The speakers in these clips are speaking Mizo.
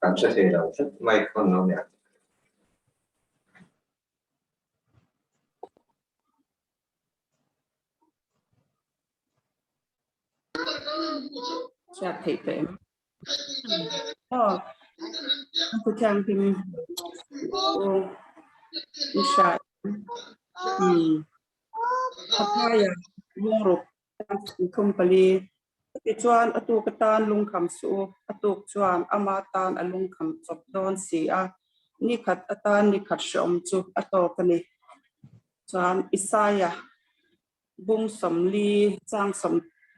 Kan hre thei lo tlat mic on lo nia. Hriat theih tawh em? Aw, ka thianghlim aw i hria em? Umm, Papaya bungruk thum pali. Chutichuan a tuk atan lungkham suh u, a tuk chuan ama tan a lungkham chawp dawn si a, nikhat atan nikhat hreawm chu a tawk a ni. Chuan Isaia bung 40 chang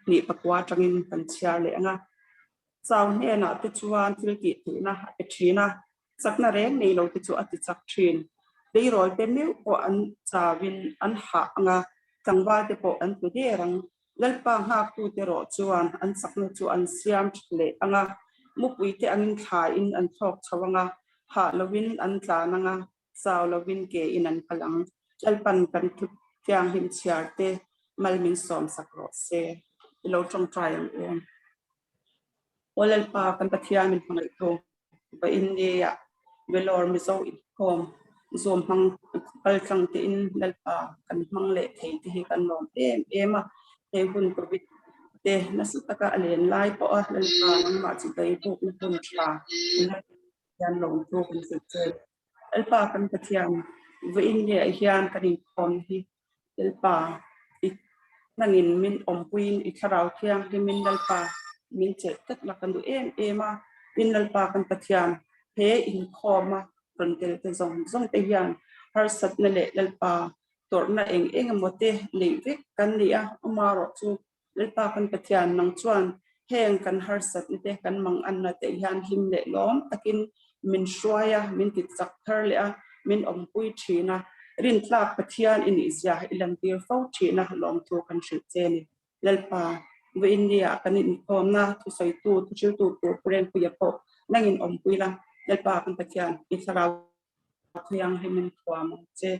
24 atangin kan chhiar leh ang a. Chau hnenah te chuan thil tih theihna a pe thin a, chakna reng nei lo te chu a ti chak thin. Tleirawl te meuh pawh an chauin an hah ang a, tlangval te pawh an tlu der ang. Lalpa nghaktute erawh chuan an chakna chu an siam tha leh ang a, mupui te angin thlaiin an thlawk chho ang a, hah lovin an tlan ang a, chau lovin ke in an kal ang. Lalpan kan thu thianghlim chhiar te mal min sawm sak rawh se. I lo tawngtai ang em? Aw Lalpa kan Pathian min hmangaih tu va in ngeia Vellore Mizo inkhawm Zoom hmang kal tlang te in Lalpa kan hmang leh thei te hi kan lawm em em a. He hun Covid te nasa taka a len lai pawh a Lalpa nangmah chu beibukna hun tha hian lawmthu kan hrilh che. Lalpa kan Pathian, vawiin nge ah hian kan inkhawm hi Lalpa i nangin min awmpuiin i thlarau thianghlimin Lalpa min chelh tlat la kan duh em em a. Tin Lalpa kan Pathian, he inkhawma rawn tel te zawng zawng te hian harsatna leh Lalpa tawrhna eng eng emaw te neih vek kan ni a, amarawh chu Lalpa kan Pathian nang chuan heng kan harsatna te kan manganna te hian hlim leh lawm takin min hruai a, min ti chak thar leh a, min awmpui thin a, rintlak Pathian i nih zia i lantir fo thin a, lawmthu kan hrilh che ni. Lalpa, vawiin nia kan inkhawmna thusawitu, thuhriltu tur Pu Rengpuia pawh nangin awmpui la, Lalpa kan Pathian i thlarau Thianghlim in thuam ang che.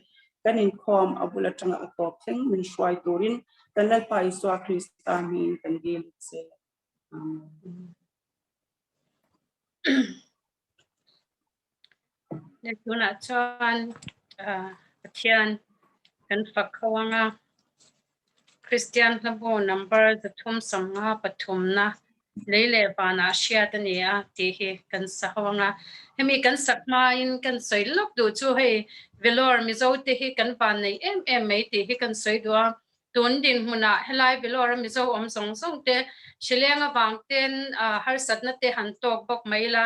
Kan inkhawm a bul atanga a tawp thleng min hruai turin kan Lalpa Isua Krista hmingin kan dil che. Amen. Le tunah chuan Pathian kan fak ho anga Kristian hlabu number 353 na lei leh vanah hriat a ni a tih hi kan sa ho anga hemi kan sak hmain kan sawi lawk duh chu hei Vellore Mizo te hi kan van nei em em mai tih hi kan sawi duh a tun dinhmunah helai Vellore a Mizo awm zawng zawng te hrileng avang ten harsatna te han tawk bawk mai ila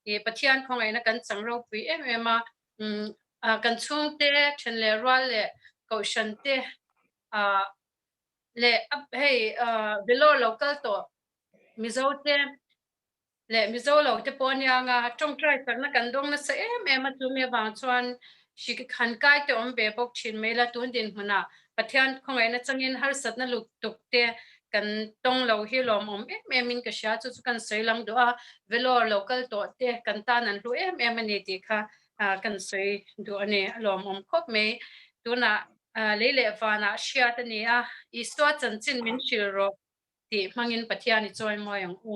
ih Pathian khawngaihna kan chang ropui em em a kan chhungte then leh rual leh kohhran te leh hei Vellore lo kal tawh Mizo te leh Mizo lo te pawh ania anga tawngtai chakna kan dawng nasa em em a chumi avang chuan hri han kai te awm ve bawk thin mai la tun dinhmunah Pathian khawngaihna changin harsatna lutuk te kan tawng lo hi lawmawm em em in ka hria chu chu kan sawi lang duh a Vellore lo kal tawh te kan tan an hlu em em a ni tih kha kan sawi duh a ni a lawmawm khawp mai tunah lei leh vanah hriat a ni a Isua chanchin min hrilh rawh tih hmangin Pathian i chawi mawi ang u.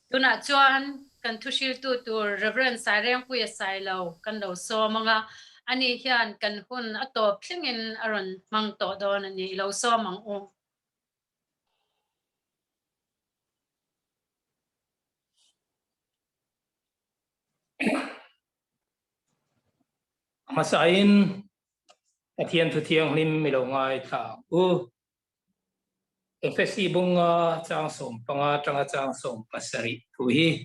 Tunah chuan kan thuhriltu tur Rev. Sairengpuia Sailo kan lo sawm ang a, ani hian kan hun a tawp thlengin a rawn hmang tawh dawn a ni. I lo sawm ang u. Hmasain Pathian thu thianghlim i lo ngaithla ang u. Efesi bunga chang 15 atanga chang 17 thu hi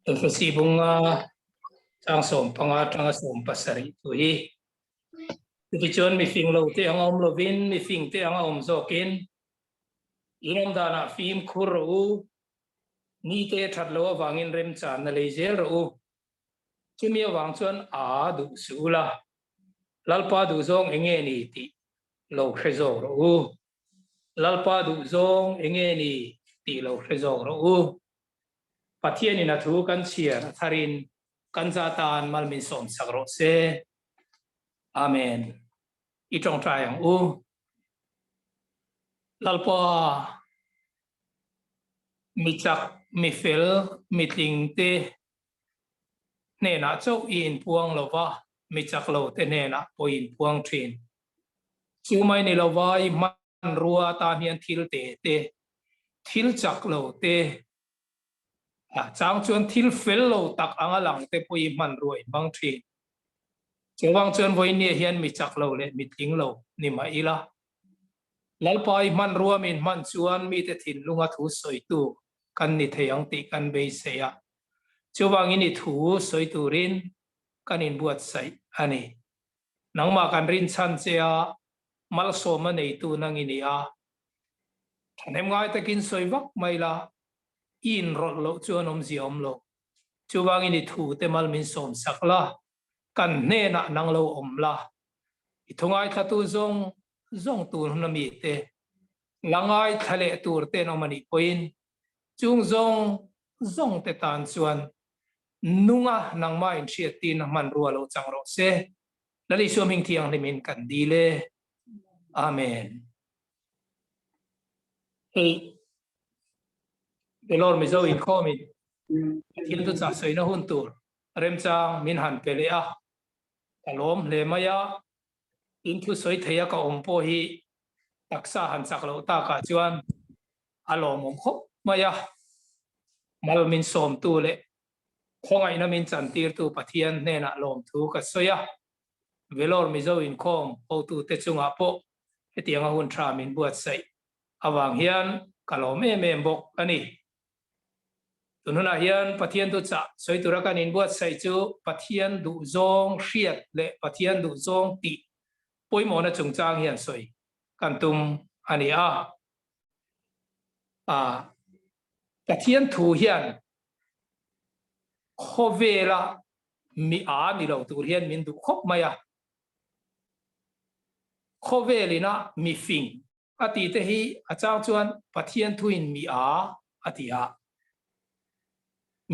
Efesi bunga chang 15 atanga 17 thu hi Chutichuan mifing lo te anga awm lovin mifing te anga awm zawkin in awm danah fimkhur rawh u, nite that loh avangin remchanna lei zel rawh u. Chumi avang chuan a duh suh ula, Lalpa duhzawng eng nge ni tih lo hre zawk rawh u. Lalpa duhzawng eng nge ni tih lo hre zawk rawh u. Pathianin a thu kan chhiar a tharin kan za tan mal min sawmsak rawh se. Amen. I tawngtai ang u. Lalpa mi chak, mi fel, mi tling te hnenah chauh i inpuang lo va, mi chak lo te hnenah pawh i inpuang thin. Chu mai ni lova i hmanrua atan hian thil te te, thil chak lo te, a chang chuan thil fel lo tak anga lang te pawh i hmanrua i hmang thin. Chuvang chuan vawinia hian mi chak lo leh mi tling lo ni mah ila, Lalpa i hmanrua min hman chuan mite thinlunga thu sawitu kan ni thei ang tih kan beisei a. Chuvangin i thu sawi turin kan inbuatsaih a ni. Nangmah kan rinchhan che a, malsawmna neitu nang i ni a. Thahnem ngai takin sawi vak mai la, i inrawlh loh chuan awmzia awm lo. Chuvangin i thu te mal min sawmsak la, kan hnenah nang lo awm la, i thu ngaithlatu zawng zawng tur hun a mite la ngaithla leh tur te an awm a nih pawhin chung zawng zawng te tan chuan nunga nangmah inhriattirna hmanrua lo chang rawh se. Lal Isua hming thianghlimin kan dil e. Amen. Hei Belor Mizo inkhawmin thil chu chah sawina hun tur remchang min han pe leh a, ka lawm hle mai a, in thusawi thei a ka awm pawh hi taksa han chak loh takah chuan a lawmawm khawp mai a, mal min sawmtu leh khawngaihna min chantirtu Pathian hnenah lawmthu ka sawi a, Vellore Mizo inkhawm hotute chungah pawh hetianga hun tha min buatsaih avang hian ka lawm em em bawk a ni. Tun hunah hian Pathian thuchah sawi tura kan inbuatsaih chu Pathian duhzawng hriat leh Pathian duhzawng tih pawimawhna chungchang hian sawi kan tum a ni a. Pathian thu hian khawvela mi a ni lo tur hian min duh khawp mai a. Khawvel ina mi fing a tih te hi a chang chuan Pathian thuin mi a a ti a.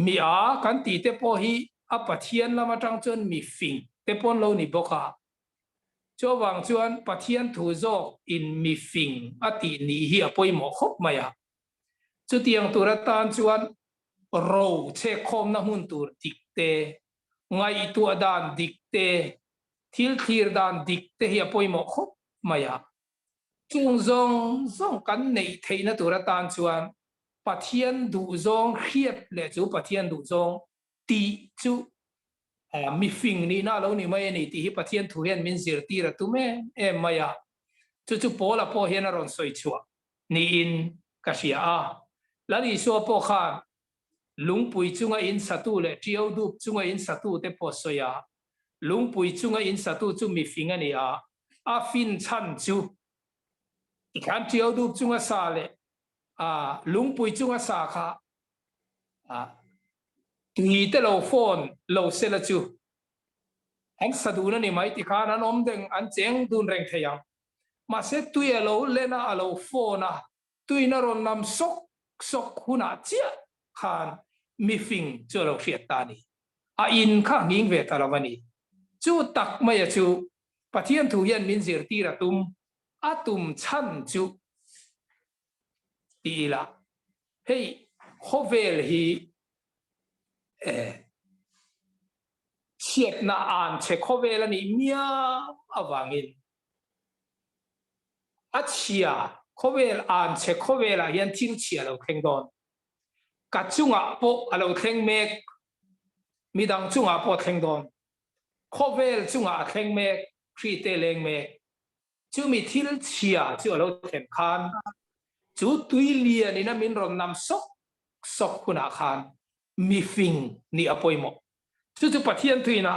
Mi a kan tih te pawh hi a Pathian lam atang chuan mi fing te pawn lo ni bawk a. Chuvang chuan Pathian thu zawk in mi fing a tih nih hi a pawimawh khawp mai a. Chutiang tur atan chuan ro chhekkhawmna hmun tur dik te, ngaihtuah dan dik te, thil thlir dan dik te hi a pawimawh khawp mai a. Chung zawng zawng kan neih theihna tur atan chuan Pathian duhzawng hriat leh chu Pathian duhzawng tih chu mifing nihna a lo ni mai a ni tih hi Pathian thu hian min zirtir a tum em em mai a. Chu chu Paula pawh hian a rawn sawi chhuah niin ka hria a. Lal Isua pawh khan lungpui chunga in satu leh ṭiau dup chunga in satu te pawh sawi a, lungpui chunga in satu chu mifing a ni a, a fin chhan chu tikhan ṭiau dup chunga sa leh lungpui chunga sa kha tui te lo phone lo sela chu an sa dun a ni mai tikhan an awm deng an cheng dun reng thei ang. Mahse tui a lo len a, a lo phone a, tuin a rawn nam sawk sawk hunah chiah khan mifing chu a lo hriat ta a ni. A in kha a nghing ve ta lo a ni. Chu tak maia chu Pathian thu hian min zirtir a tum, a tum chhan chu ti ila hei khawvel hi eh chhiatna an chhe khawvel a nih miau avangin A chhia khawvel an chhe khawvelah hian thil chhia a lo thleng dawn. Ka chungah pawh a lo thleng mek, midang chungah pawh a thleng dawn. Khawvel chungah a thleng mek, Khrite leng mek. Chumi thil chhia chu a lo thlen khan chu tui lianin a min rawn nam sawk sawk hunah khan mifing nih a pawimawh. Chu chu Pathian thuina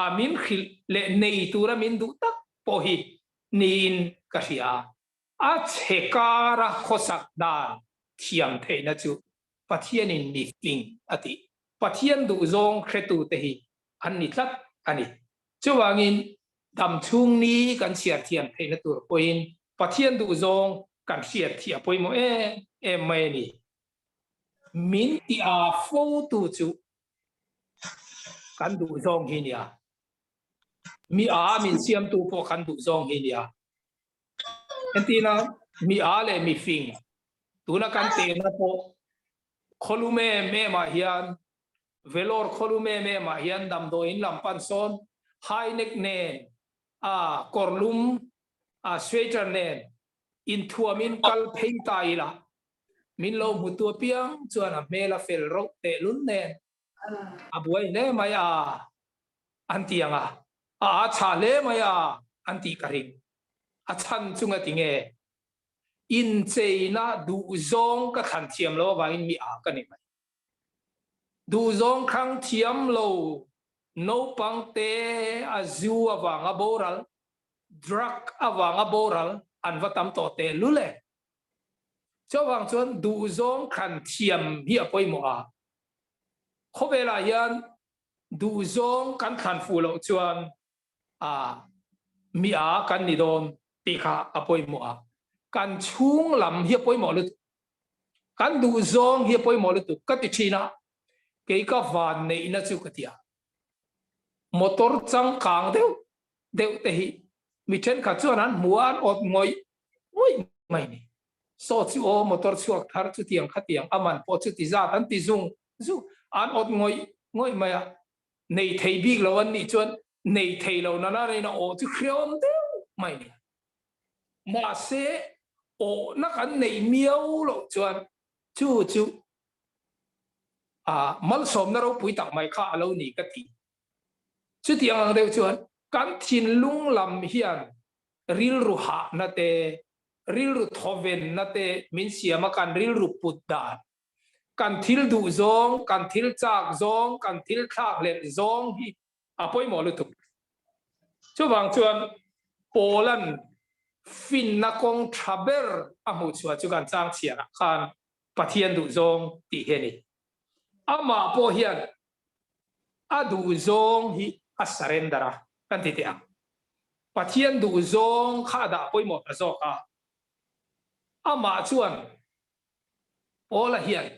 a min hrilh leh nei tura min duh tak pawh hi niin ka hria. A chhe kara khawsak dan thiam theihna chu Pathianin mi fing a tih. Pathian duhzawng hretute hi an ni tlat a ni. Chuvangin dam chhung ni kan chhiar thiam theihna tur pawhin Pathian duhzawng kan hriat thiah pawimawh em em mai a ni. Min ti a fo tu chu kan duh zawng hi nia. Mi a min siamtu pawh kan duh zawng hi nia. Entina mi a leh mi fing tuna kan tehna pawh khawlum em em ah hian Vellore khawlum em em ah hian damdawiin lam pan sawn high neck nen a kawrlum a sweater nen inthuamin kal phei ta ila Min lo hmutu apiang chuan a hmel a fel rauh tehlul nen a buai hle mai a an ti ang a, a a chhah hle mai a an tih ka ring. A chhan chunga ti nge incheina duhzawng ka thlan thiam lo avangin mi a ka ni mai. Duhzawng thlang thiam lo naupang te a zu avanga boral, drug avanga boral an va tam tawh tehlul e. Chuvang chuan duhzawng thlan thiam hi a pawimawh a, khawvelah hian duhzawng kan thlan fuh loh chuan a mi a kan ni dawn tih kha a pawimawh a, kan chhung lam hi a pawimawh lutuk, kan duhzawng hi a pawimawh lutuk ka ti thin a, kei ka van neihna chu ka ti a, motor changkang deuh deuh te hi mi thenkhat chuan an hmu a an awt ngawih ngawih mai ni. Saw chu aw motor chhuak thar chutiang khatiang a man pawh chuti zat an ti zung zung an awt ngawih ngawih mai a, nei thei bik lo an nih chuan nei thei lo nana reina aw chu hreawm deuh mai ni. Mahse awhna kan neih miau loh chuan chu chu a malsawmna ropui tak mai kha a lo ni ka ti. Chutiang ang deuh chuan kan thinlung lam hian rilru hahna te, rilru thawvenna te min siam a, kan rilru put dan, kan thil duh zawng, kan thil chak zawng, kan thil thlakhlelh zawng hi a pawimawh lutuk. Chuvang chuan Paula'n finna kawng tha ber a hmuh chhuah chu kan chang chhiarah khan Pathian duh zawng tih hi a ni. Amah pawh hian a duh zawng hi a surrender a, kan ti teh ang. Pathian duh zawng kha a dah pawimawh ta zawk a. Amah chuan Paula hian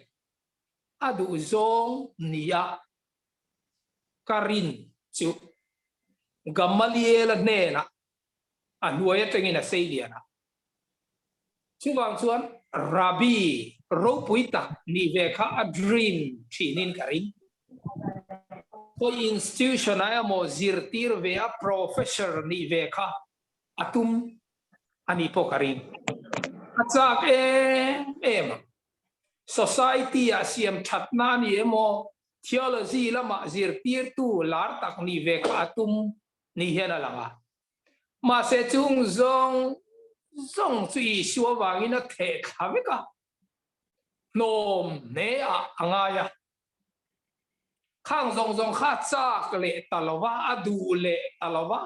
a duh zawng nia ka rin chu Gamaliela hnenah a hnuai atangin a sei lian a. Chuvang chuan Rabbi ropui tak nih ve kha a dream thinin ka ring. Khawi institution ah emaw zirtir ve a professor nih ve kha a tum a nih pawh ka ring. A chak em em a. Society ah siam thatna a ni emaw theology lamah zirtirtu lar tak nih ve kha a tum ni hian a lang a. Mahse chung zawng zawng chu Isua vangin a theh thla vek a, hnawm hne ah a ngai a. Khang zawng zawng kha a chak leh ta lo va, a duh leh ta lo va.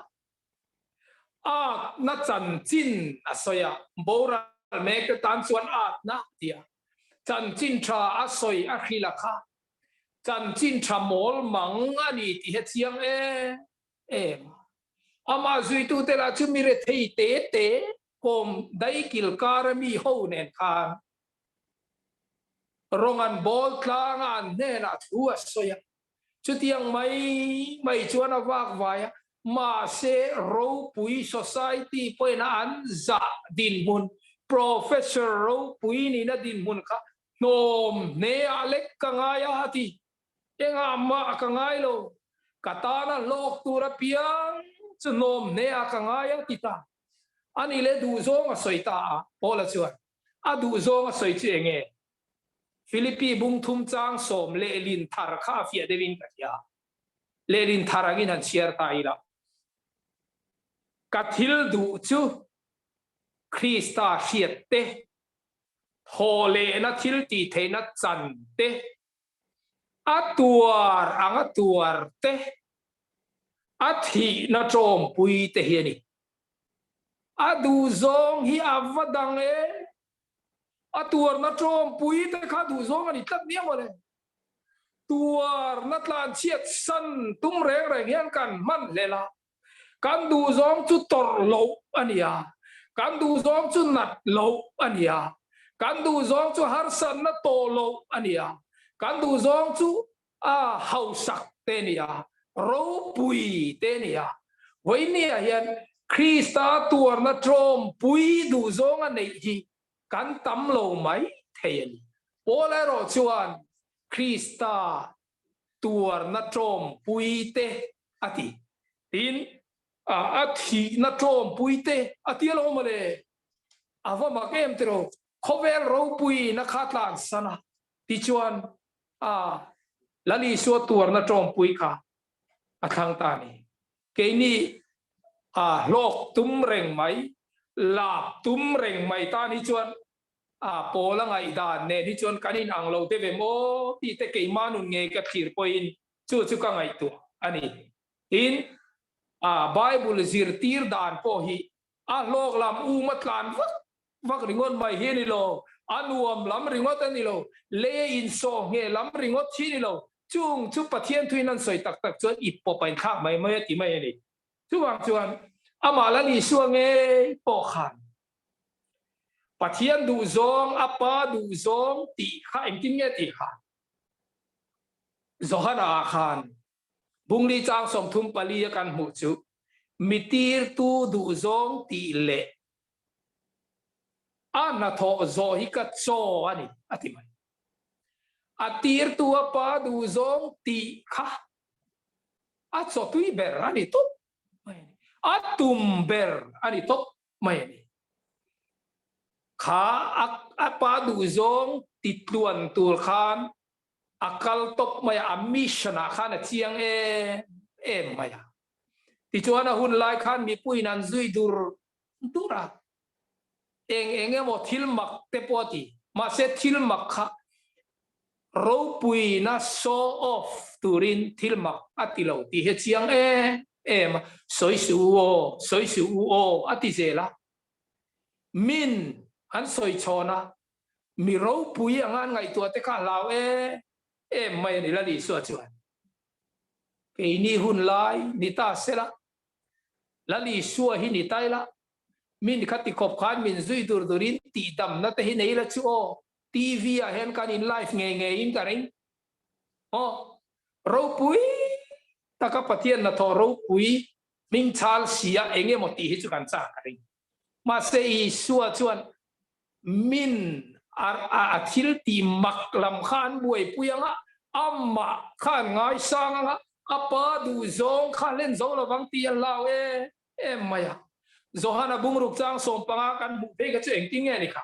Atna chanchin a sawi a, boral mek te tan chuan atna ti a. Chanchin tha a sawi a hrilh a kha. Chanchin tha mawl mang a ni tih hi a chiang em em. Amah zuitute lah chu mi rethei te te kawm daikil kara mi ho nen khan rawng an bawl tlang a, an hnenah thu a sawi a. Chutiang mai mai chuan a vak vai a, mahse ropui society pawhin an zah dinhmun, Professor ropui nihna dinhmun kha hnawm hneah lek ka ngai a, a ti. Engah mah ka ngai lo, ka tana hlawk tur apiang chu hnawm hneah ka ngai a, ti ta. Ani leh duhzawng a sawi ta a, Paula chuan a duhzawng a sawi chu enge? Philippi bung thum chang sawm lehlin thar kha a fiah deuhin ka hria. Lehlin thar angin han chhiar ta ila. Ka thil duh chu Krista hriat te, thaw lehna thil tih theihna chan te, a tuar anga tuar te, a thihna tawmpui te hi a ni. A duhzawng hi a va dang e. A tuarna tawmpui te kha duhzawng a ni tlat nia mawle. Tuarna tlanchhiat san tum reng reng hian kan hman hlel a. Kan duhzawng chu tawrh loh a ni a, kan duhzawng chu nat loh a ni a, kan duhzawng chu harsatna tawh loh a ni a, kan duhzawng chu a hausak te a ni a, ropui te a ni a. Vawinia hian Krista tuarna tawmpui duhzawng a neih hi kan tam lo mai thei a ni. Paul erawh chuan Krista tuarna tawmpui te a ti. Tin, a thihna tawmpui te a ti alawm mawle. A va mak em tiraw? Khawvel ropuiin a kha tlan san a, tichuan a Lal Isua tuarna tawmpui kha a thlang ta a ni. Keini a hlawk tum reng mai, lap tum reng mai tan hi chuan a pawl a ngaihdan nen hi chuan kan inang lo deuh em aw tih te keimah nun ngei ka thlir pawhin chu chu ka ngaihtuah a ni. Tin, a Bible zirtir dan pawh hi a hlawk lam um a tlan vak vak ringawt mai hi a ni lo, a nuam lam ringawt a ni lo, lei a insawh ngheh lam ringawt hi a ni lo, chung chu Pathian thuin an sawi tak tak chuan ip pawp a inthlak mai mai a ti mai a ni. Chuvang chuan amah Lal Isua ngei pawh khan Pathian duhzawng, a Pa duhzawng tih kha engtin nge tih kha Johana ah khan Bungli chang 34 a kan hmuh chu mi tirtu duhzawng tih leh a hnathawh zawh hi ka chaw a ni a ti mai. A tirtu a Pa duhzawng tih kha a chaw tui ber a ni tawp mai a ni. A tum ber a ni tawp mai a ni. Kha a pa duhzawng ti tluan tur khan a kal tawp mai a, a mission ah khan a chiang em em mai a. Tichuan a hun lai khan mipuiin an zui dur dur a, eng eng emaw thil mak te pawh a ti. Mahse thil mak kha ropuina show off turin thil mak a ti lo tih hi a chiang em em a, sawi suh u aw, sawi suh u aw a ti zel a. Min an sawi chhawn a, mi ropui anga an ngaihtuah te kha a hlau em em mai a ni Lal Isua chuan. Keini hun lai ni ta sela. Lal Isua hi ni ta ila, min kha ti khawp khan min zui dur durin tihdamna te hi nei ila chu aw, TV ah hian kan in live ngei ngeiin ka ring. Aw, ropui taka Pathian hnathawh ropui hming chhal si a eng emaw tih hi chu kan chak ka ring. Mahse Isua chuan min a thil tih mak lam kha an buaipui ang a, amah kha an ngaisang ang a, a pa duhzawng kha hlen zo lovang tih an hlau em em mai a. Johana bungruk chang 15 kan hmuh phei kha chu engtin nge ni kha?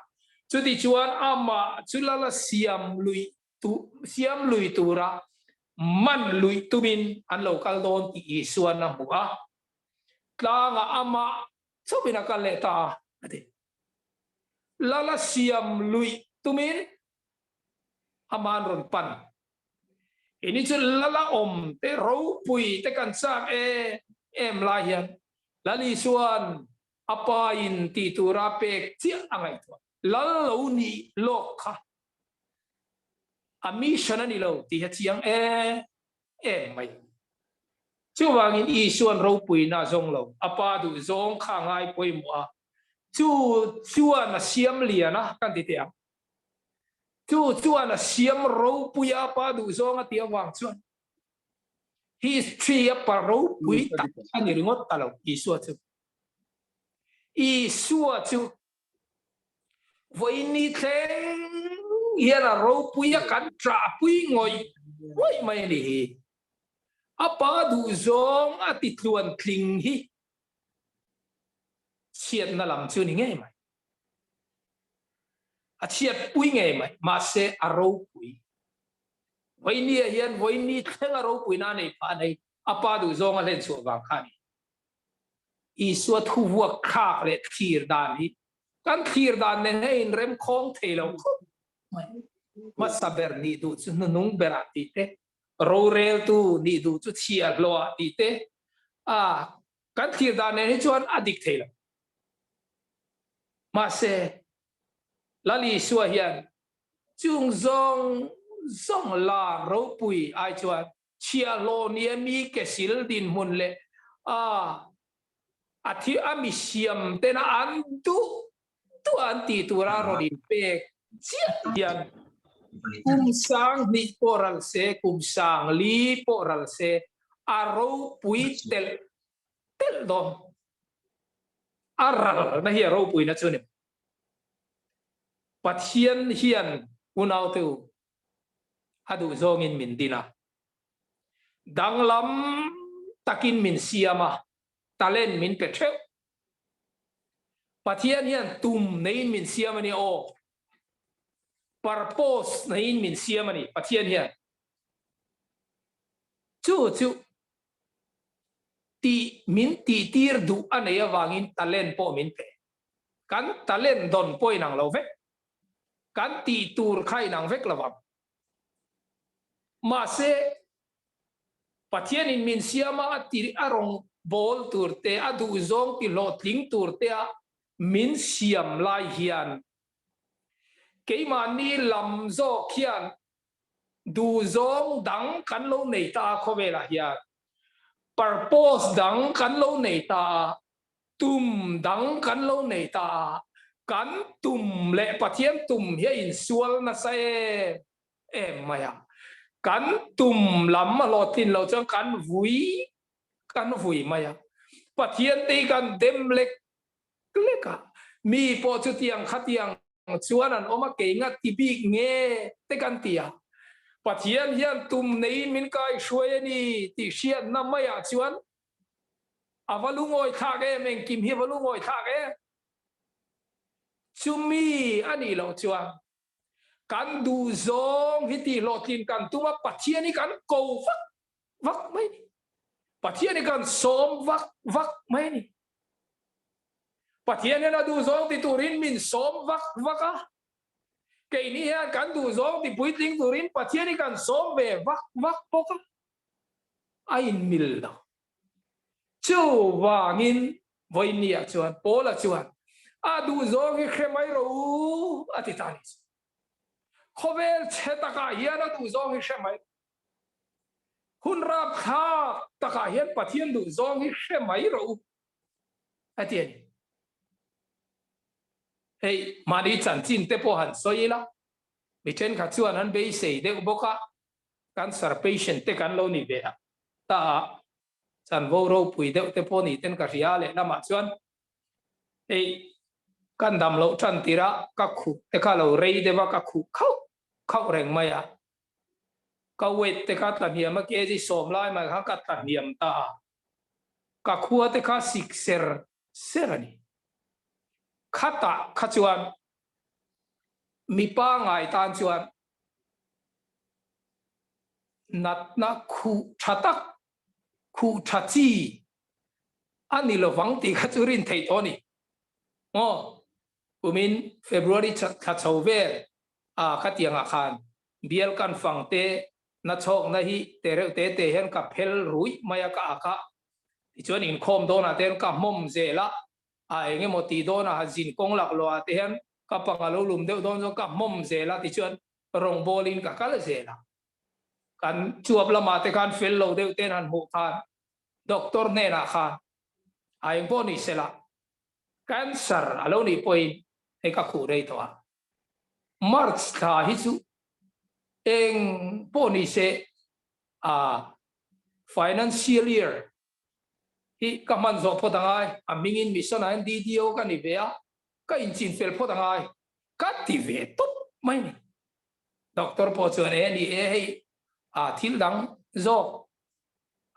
Chutichuan amah chu lala siam lui tu siam lui tura man luih tumin an lo kal dawn tih Isuan a hmu a, tlangah amah chauhin a kal leh ta a, a ti. Lala siam luih tumin aman rawn pan. Ini chu lala awm te ropui te kan chak em em lai hian Lal Isuan a pa in tih tura pek chiah a ngaihtuah. Lal lo nih lawk kha a mission a ni lo tih hi a chiang em em mai. Chuvangin Isuan ropuina a zawng lo, a pa duh zawng kha a ngai pawimawh a, chu chuan a siam lian a kan ti teh ang. Chu chuan a siam ropui a, a pa duh zawng a tih avang chuan history a pa ropui tak a ni ringawt ta lo Isua chu. Isua chu Vawiin ni thleng hian a ropui a kan ṭahpui ngawih ngawih mai a ni hi. A pa duhzawng a ti tluan tling hi chhiatna lam chu ni ngei mai. A chhiatpui ngei mai, mahse a ropui. Vawiin ni ah hian vawiin ni thleng a ropuina a nei phah a nei, a pa duhzawng a hlen chhuah vang kha a ni. Isua thuvuak thlak leh thlir dan hi kan thlir dan nen hian inrem khawng thei lo khawp mai. Hmasa ber nih duh chu hnunung berah tih te, roreltu nih duh chu chhiahhlawhah tih te, a kan thlir dan nen hi chuan a dik thei lo. Mahse, Lal Isua hian chung zawng zawng lar ropui ai chuan Chhiahhlawh nia mi ke sil dinhmun leh a a thi a mi siam tena an duh duh an tih tura rawn inpek chiah hian kum 2000 pawh ral se, kum 4000 pawh ral se a ropui telh telh dawn. A ralna hi a ropuina chu a ni. Pathian hian unaute u a duh zawngin min din a, danglam takin min siam a, talent min pe theuh. Pathian hian tum neiin min siam a ni aw, purpose neiin min siam a ni Pathian hian. Chu chu tih min tihtir duh a nei avangin talent pawh min pe. Kan talent dawn pawh inang lo vek. Kan tih tur kha inang vek lo ang. Mahse, Pathianin min siama a ti a rawn bawl tur te, a duhzawng ti hlawhtling tur tea min siam lai hian keimahni lam zawk hian duhzawng dang kan lo nei ta a khawvelah hian, purpose dang kan lo nei ta a, Tum dang kan lo nei ta a, kan tum leh Pathian tum hi a insual nasa em em mai a. Kan tum lam a hlawhtlin loh chuan kan vui kan vui mai a. Pathian te hi kan dem lek lek a, mi pawh chutiang khatiang chuan an awm a, kei nga ti bik nge te kan ti a. Pathian hian tum neiin min kaihruai a ni tih hriatna maiah chuan A va lungawi thlak em, engkim hi a va lungawi thlak em. Chumi a nih loh chuan kan duh zawng hi tih hlawhtlin kan tum a, Pathian hi kan ko vak vak mai a ni. Pathian hi kan sawm vak vak mai a ni. Pathian hian a duh zawng ti turin min sawm vak vak a, keini hian kan duh zawng ti puitling turin Pathian hi kan sawm ve vak vak bawk a. a inmil lo. Chuvangin vawinia chuan Paula chuan a duhzawng hi hre mai rawh u a ti ta a ni. Khawvel chhe takah hian a duhzawng hi hre mai rawh. Hun rapthlak takah hian Pathian duhzawng hi hre mai rawh u. A ti a ni. Hei, mahni chanchin te pawh han sawi ila, mi thenkhat chuan an beisei deuh bawk a, cancer patient te kan lo ni ve a, ta a chanvo ropui deuh te pawh ni ten ka hria a, lehlamah chuan hei kan dam loh tan tirh a ka khuh te kha lo rei deuh a, ka khuh khauh khauh reng mai a, ka weight te kha tla hniam a, kg sawm lai mai khan ka tla hniam ta a, ka khua te kha sik ser ser a ni. Khatah kha chuan mipa ngai tan chuan natna khuh tha tak, khuh tha chi a ni lovang tih kha chu rin theih tawh a ni. Aw, kumin February thla chho vel a khatiangah khan bial kan fang te na chhawkna hi te reuh te te hian ka phel ruih mai a ka ak a, tichuan inkhawm dawnah te hian ka hmawm zel a, a eng emaw tih dawnah han zin kawng lak lawh ah te hian ka pang a lo lum deuh dawn chuan ka hmawm zel a, tichuan rawngbawlin ka kal zel a. Kan chuap lamah te khan fel lo deuh ten han hmuh khan doctor hnenah khan a eng pawh ni sela cancer a lo nih pawhin hei ka khuh rei tawh a, March thla hi chu eng pawh ni se a financial year hi ka hman zawh phawt angai, a hmingin mission ah hian DDO ka ni ve a, ka inchin fel phawt angai ka ti ve tawp mai ni. Doctor pawh chuan e ni e hei a thil dang zawk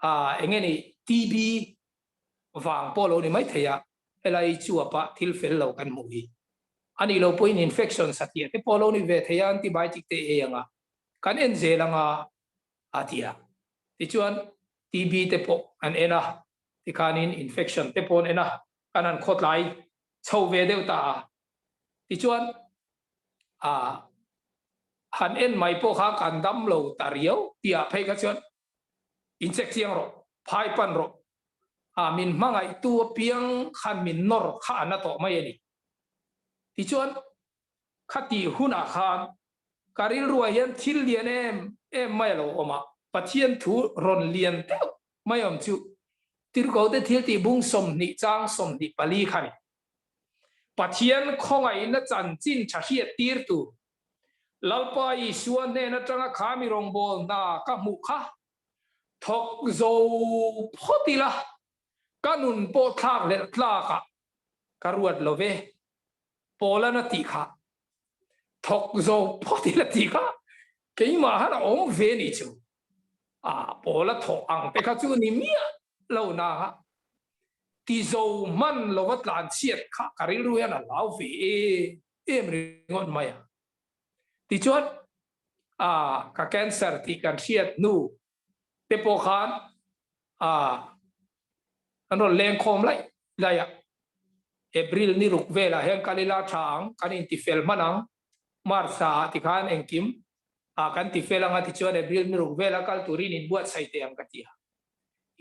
a enge ni TB vang pawh lo ni mai thei a, helai chuapa thil fel lo kan hmuh hi a nih loh pawhin infection satliah te pawh lo ni ve thei a, antibiotic te ei anga kan en zel anga a ti a. Tichuan TB te pawh an en a, tikhanin infection te pawh an en a, kan han khawtlai chho ve deuh ta a. Tichuan a han en mai pawh kha kan dam lo ta riau tihah phei kha chuan in check chiang rawh, phai pan rawh, a min hmangaihtu apiang khan min nawr kha a na tawh mai a ni. Tichuan khatih hunah khan ka rilruah hian thil lian em em mai a lo awm a, Pathian thu rawn lian deuh mai awm chu Tirhkote thiltih bung 20 chang 24 kha a ni. Pathian khawngaihna chanchin tha hriat tir tur Lalpa Isua hnen atanga kha mi rawngbâwl hna ka hmuh kha thawk zo phawt ila, ka nun pawh thlak leh tlakah ka ruat lo ve, Paula'n a tih kha. Thawk zo phawt ila tih kha keimah han a awm ve nih chu. A, Paula thawh ang te kha chu ni miah lo na kha. Ti zo hman lova tlan chhiat kha ka rilru hian a hlau ve em em ringawt mai a. Tichuan, a, ka cancer tih kan hriat hnu te pawh khan a, an rawn leng khawm laih laih a. April ni ruk velah hian kal ila tha ang, kan intifel hman ang, March thla ah tikhan engkim ah kan tifel ang a tichuan April ni ruk vela kal turin inbuatsaih teh ang ka ti a.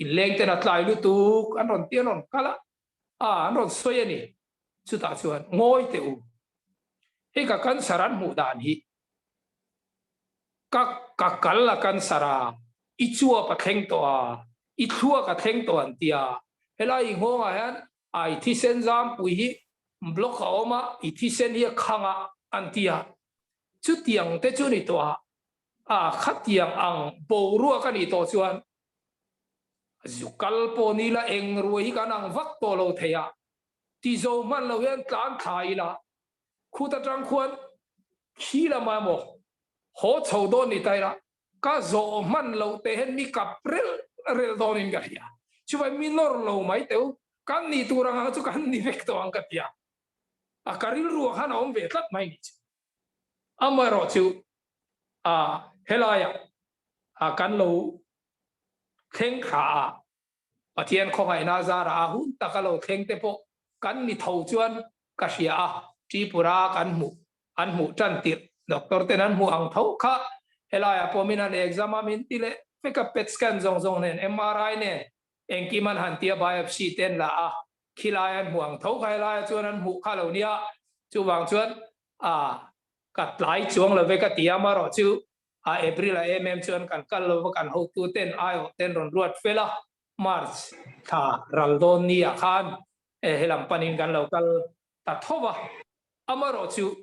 Inleng ten a tlai lutuk an rawn ti an rawn kal a, a an rawn sawi a ni. Chutah chuan ngawi teh u, hei ka cancer an hmuh dan hi ka ka kal a cancer a, i chuap a thleng tawh a, i thluak a thleng tawh an ti a, helai i nghawngah hian a i thisen zampui hi block a awm a, i thisen hi a khang a an ti a, chutiang te chu ni tawh a, a khatiang ang boruak a nih tawh chuan zu kal pawh ni la eng ruai hi kan ang vak tawh lo thei a, ti zo hman lo hian tlan thla ila khut atang khuan khi lamah emaw haw chho dawn ni ta ila ka zawh hman loh teh hian mi kap rel rel dawnin ka hria. Chuvai mi nawr lo mai teu, kan nih tur ang ang chu kan ni vek tawh ang ka ti a. A ka rilru ah khan a awm ve tlat mai ni chu. Amaherawh chu a helaiah a kan lo thleng thla a, Pathian khawngaihna zarah a hun taka lo thleng te pawh kan ni tho chuan ka hria a, Tripura kan hmuh an hmuh tan tirh doctor ten an hmuh ang tho kha helaiah pawh min han exam a min ti leh vek a, pet scan zawng zawng nen MRI nen engkim an han ti a, biopsy te an la a, khilai an hmuh ang tho kha helaiah chuan an hmuh kha lo nia, chuvang chuan a ka tlai chuang lo ve ka ti a, amaherawh chu a April a em em chuan kan kal lo va kan hotu ten aiawh ten rawn ruat fel a, March thla ral dawn ni ah khan. Helam panin kan lo kal ta tho va, amarawhchu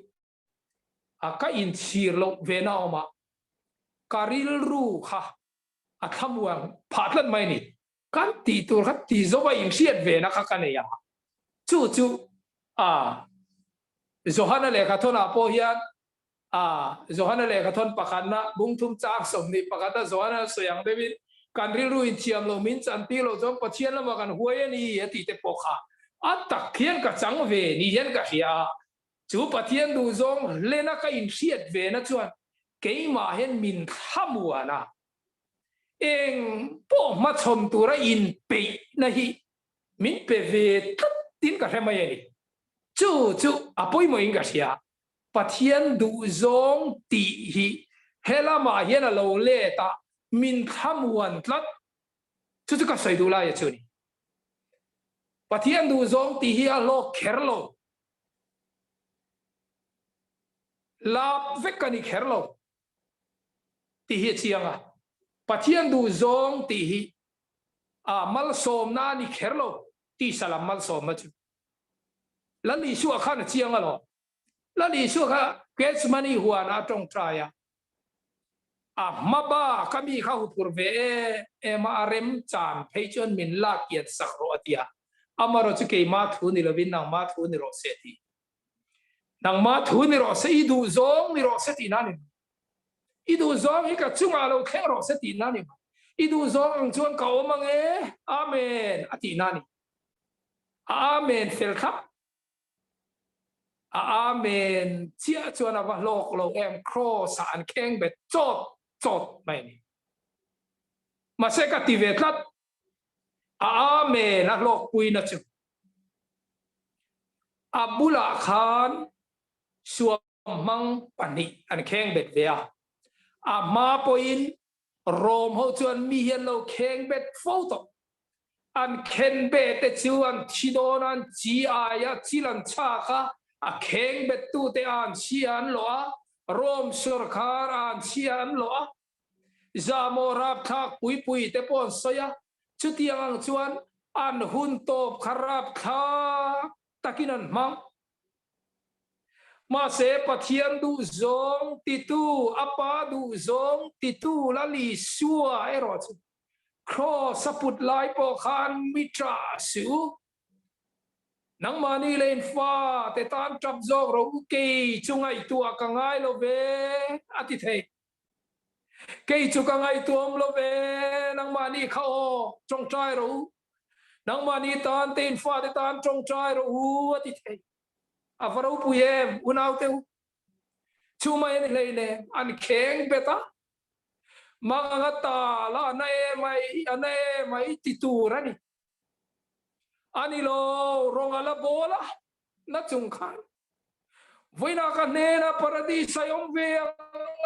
a ka inchhir loh ve na awm a, ka rilru kha a thlamuang phah tlat mai a ni. Kan tih tur kha ti zo a inhriat ve na kha ka nei a, chu chu a Johana lehkha thawnah pawh hian a Johana lehkha thawn pakhatna bungthum chak 21 a Johana sawi ang deuhin kan rilru inthiam lo min chantir loh chuan Pathian lamah kan huai a ni a tih te pawh kha a tak hian ka chang ve ni hian ka hria a. Chu Pathian duhzawng hlena ka inhriat ve na chuan keimah hian min thlamuan a, eng pawh hmachhawn tura inpeihna hi min pe ve tlat tin ka hre mai a ni. Chu chu a pawimawhin ka hria, Pathian duhzawng tih hi he lamah hian a lo let a, min thlamuan tlat. Chu chu ka sawi duh lai a chu ni. Pathian duhzawng tih hi a hlawk kher lo. Lap vek a ni kher lo tih hi a chiang a, Pathian duh zawng tih hi a malsawmna a ni kher lo tih salam malsawmna chu Lal Isua khan a chiang alawm. Lal Isua kha Gethsemane huanah a tawngtai a, a hma bak a mi kha huphurh ve em em a, a rem chan phei chuan min lak kian sak rawh a ti a, amarawh chu keimah thu ni lovin nangmah thu ni rawh se a ti. Nangmah thu ni rawh se, i duh zawng ni rawh se tihna a ni mai. I duh zawng hi ka chungah lo thleng rawh se tihna a ni mai. I duh zawng ang chuan ka awm ang e, Amen a tihna a ni. A Amen fel thlap. A Amen chiah chuan a va hlawk lo em, Kraws ah an kheng bet chawt chawt mai a ni. Mahse ka ti ve tlat, a Amen a hlawkpuina chu a bulah khan suam hmang pahnih an kheng bet ve a, a hma pawhin Rom ho chuan mi hi an lo kheng bet fo tawh. An khen be te chu an thi dawn a, an chi ai a, chil an chhak a, a kheng bet tu te an chhia an lawh a, Rom sawrkhar an chhia an lawh a, Zahmawh rapthlak pui pui te pawh an sawi a, chutiang ang chuan an hun tawp kha rapthlak takin an hmang. Mahse, Pathian duhzawng titu, a Pa duhzawng titu Lal Isua erawh chu Kraws a put lai pawh khan mi ṭah suh u. Nangmahni leh in fate tan ṭap zawk rawh u, kei chu ngaihtuah ka ngai lo ve, a ti thei. Kei chu ka ngaihtuah awm lo ve, nangmahni kha aw, tawngtai rawh u. Nangmahni tan te in fate tan tawngtai rawh u, a ti thei. A va ropui em, unaute u. Chu mai a ni hlei nen, an kheng bet a. Mang anga tal a, a na em ai, a na em ai ti tur a ni. A ni lo, rawng a la bawl a, na chung khan. Vawiinah ka hnenah Paradis a awm ve ang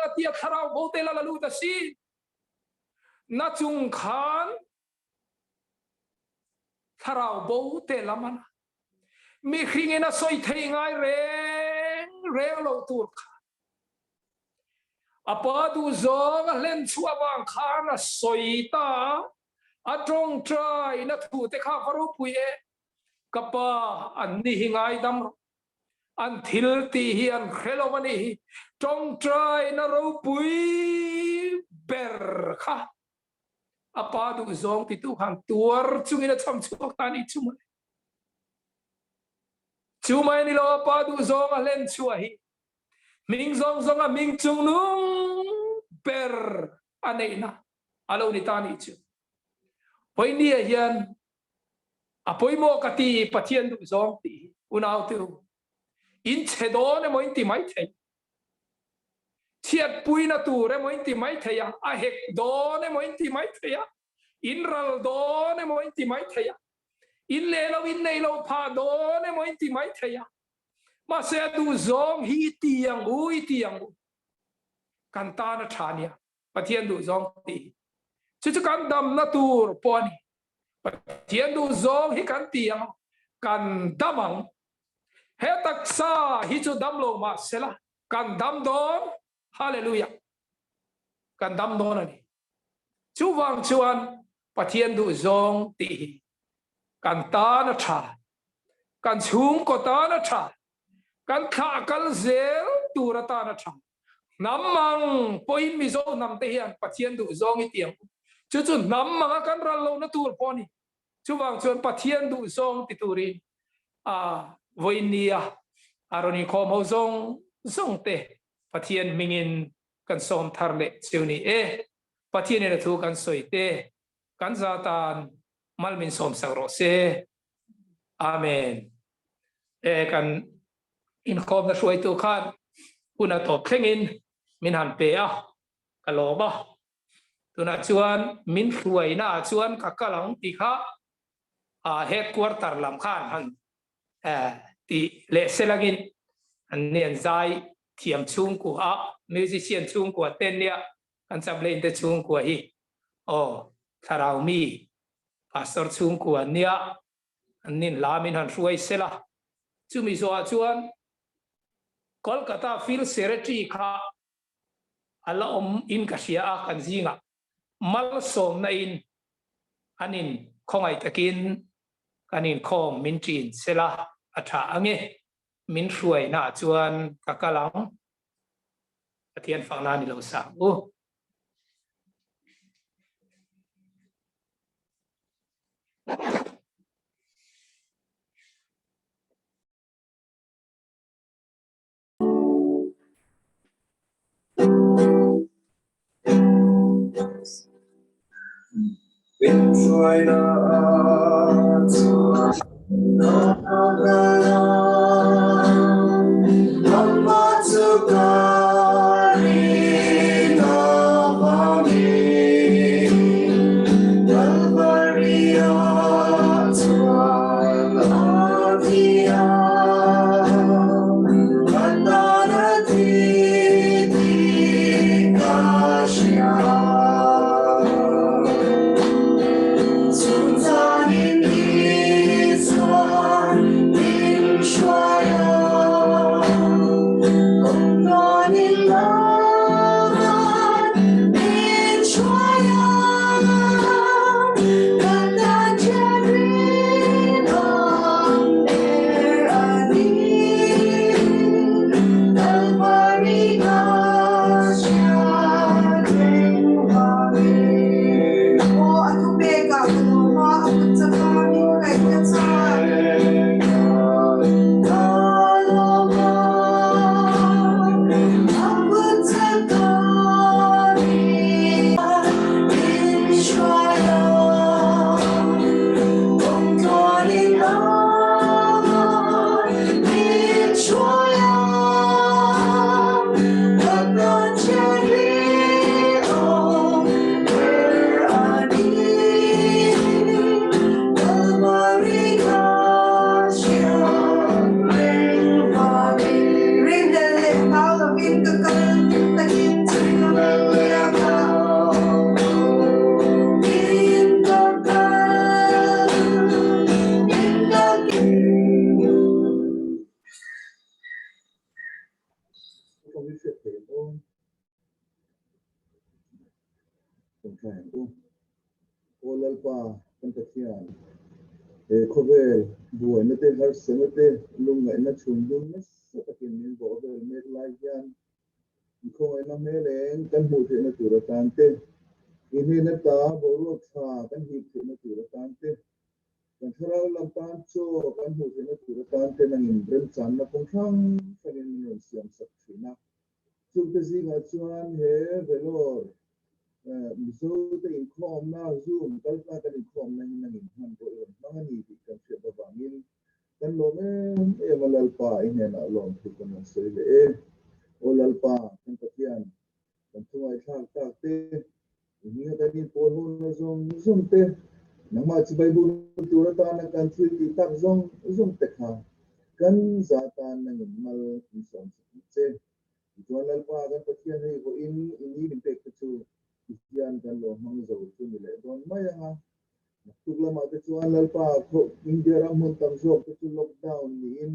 a ti a, thlarau bo te la la lut a si. Na chung khan thlarau bo te la man a. Mihringin a sawi thei ngai reng reng lo tur kha. A pa duhzawng a hlen chhuah vang khan a sawi ta a, a tawngtai na thu te kha va ropui e. Ka pa, an ni hi ngaidam rawh. An thil tih hi an hre lo a nih hi. Tawngtaina ropui ber kha a pa duhzawng titu khan tuar chungin a cham chhuak ta a nih chu mawle. Chu mai a ni lo, a pa duhzawng a hlen chhuah hi hming zawng zawnga hming chungnung ber a neihna a lo ni ta a nih chu. Vawinia hian A pawimawh ka ti Pathian duh zawng tih hi unau te u in chhe dawn emaw in ti mai thei, chhiatpuina tur emaw in ti mai thei a, a hek dawn emaw in ti mai thei a, in ral dawn emaw in ti mai thei a, in leh lo in nei lo phah dawn emaw in ti mai thei a, mahse a duh zawng hi i ti ang u, i ti ang u, kan tan a tha nia Pathian duh zawng tih hi chu chu kan damna tur pawh a ni. Pathian duh zawng hi kan ti ang, kan dam ang. He taksa hi chu dam lo mah sela, kan dam dawn, Hallelujah, kan dam dawn a ni. Chuvang chuan Pathian duh zawng tih hi kan tan a tha. Kan chhungkaw tan a tha, kan thlah kal zel tur atan a tha. Hnam mang pawhin Mizo hnam te hian Pathian duh zawng i tiang u. Chu chu hnam manga kan ral lohna tur pawh a ni. Chuvang chuan Pathian duh zawng ti turin a vawiin nia a rawn inkhawm ho zawng zawng te Pathian hmingin kan sawm thar leh cheu ni e. Pathianin a thu kan sawi te kan za tan mal min sawm sak rawh se. Amen. E kan inkhawmna hruaitu khan hun a tawp thlengin min han pe a, ka lawm a. Tunah chuan min hruaina ah chuan ka kal ang tih kha headquarter lam khan han tih leh selangin an ni an zai thiam chhungkua a, musician chhungkua te nia kan chaplain te chhungkua hi aw thlarau mi pastor chhungkua nia an nin hla min han hruai sela chumi zawhah chuan Kolkata Field Secretary kha a la awm in ka hria a kan zingah malsawmna in an in khawngaih takin kan inkhawm min ṭin sela a ṭha ange min hruaina ah chuan ka kal ang. Pathian fakna ni lo sa u. Min hruaina chuan Amah chu ka rin avangin Kalvari-ah chuan a thi a, ka tan a thi tih ka hria. Chungchangin Isuan min hruai a, kawngtluanin Lalpan min hruai a, ka tan thian rinawm ber a ni. Kalvari ka hriat reng vangin. Aw a thu pekah ka lawm a, a kut chaka min kaih na chuan. Ka lawm a, a kut chaka min hruai a, kawngtluanin amah min hruai a, ka tan thian rinawm ber a ni. Kalvari ka hriat reng vangin. Rinhlelh leh hlau lovin ka kal takin chhunlam biakah in ka kal, in ka Aw Lalpa kan Pathian, he khawvel buaina te, harsatna te, lungngaihna chhun dum nasa takin min bawh vel mek lai hian i khawngaihna hmel eng kan hmuh theihna tur atan te, i hnen ata boruak tha kan hip theihna tur atan te, Kan thlarau lam tan chaw kan hmuh theihna tur atan te nangin remchanna kawng hrang hrangin min rawn siam sak thin a. Chungte zingah chuan he Vellore Mizo te inkhawmna Zoom kaltlang kan inkhawmna hi nangin hmanraw i rawn hmang a ni tih kan hriat avangin kan lawm em em a Lalpa i hnenah lawm thu kan rawn sawi leh e. Aw Lalpa kan Pathian kan thungaihthlak tak te I hminga kan inpawl ho na zawng zawng te, nangmah chibai bun tur atana kan thil tih tak zawng zawng te kha kan za tan nangin mal in sawm sak ang che. Tichuan Lalpa kan Pathian hei vawiin i ni min pek te chu ti hian kan lo hmang zo chu ni leh dawn mai ang a. Naktuk lamah te chuan Lalpa India ram hmun tam zawk te chu lockdown niin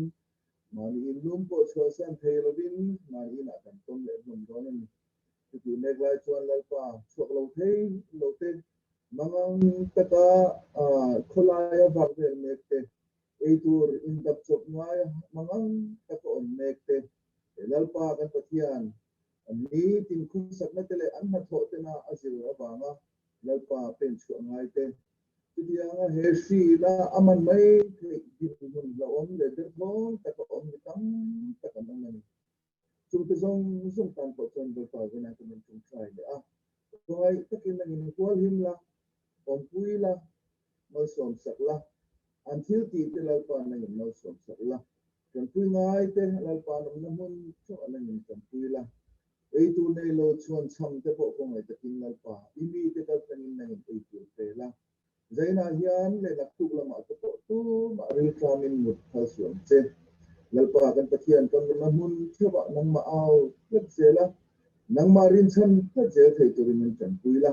mahni inlum pawh chhuahsan thei lovin mahni inah kan tawm leh hlawm dawn a ni. Chutih mek lai chuan Lalpa chhuak lo thei lo te, mangang taka khawlaia vak vel mek te, Eitur indap chawp ngai mangang taka awm mek te, he Lalpa kan Pathian an nitin khawsakna te leh an hnathawh tena a zir avanga Lalpa pen chhuah ngai te, chutianga he hri la a man mai theih dinhmun hlauhawm leh derthawng taka awm mi tam tak an awm a ni. Chungte zawng zawng tan pawh chuan Lalpa Vena kan inṭawngṭai leh a, khawngaih takin nangin hual him la, awmpui la, malsawm sak la, an thil tih te Lalpa nangin malsawm sak la, ṭanpui ngai te Lalpa an awmna hmun theuhah nangin ṭanpui la, ei tur nei lo chhuan chham te pawh khawngaih takin Lalpa i mite kal tlangin nangin ei tur pe la, Zainah hian leh naktuk lamah te pawh tumah rilṭamin mut phal suh ang che. Lalpa kan Pathian kan nuna hmun theuhah nangmah au tlat zel a, nangmah rinchhan tlat zel thei turin min ṭanpui la.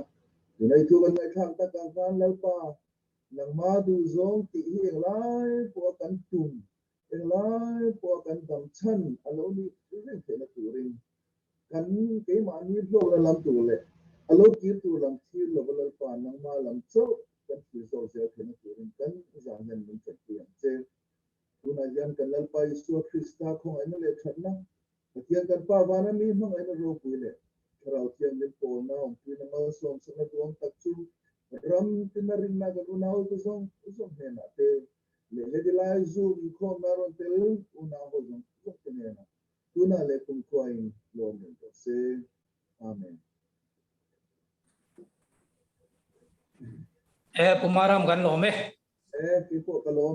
Tunei thu kan ngaihthlak takah khan Lalpa, nangmah duhzawng tih hi englai pawha kan tum, englai pawha kan dam chhan a lo nih reng theihna turin Kan keimahni hlawkna lam tur leh a lo kir tur lam thlir lova Lalpa nangma lam chauh kan thlir zawk zel theihna turin kan zah hian min thatpui ang che. Tunah hian kan Lalpa Isua Krista khawngaihna leh thatna, Pathian kan Pa vana mi hmangaihna ropui leh Thlarau Thianghlim pawlna awmpuina malsawmsakna duang tak chu ram tina rinna kan unaute zawng zawng hnenah te leh heti lai Zoom inkhawmna rawn tel unau ho zawng zawng te hnenah Tunah leh kumkhuain lawm reng tawh se. Amen. E, Pu Maram kan lawm e. E, keipawh ka lawm.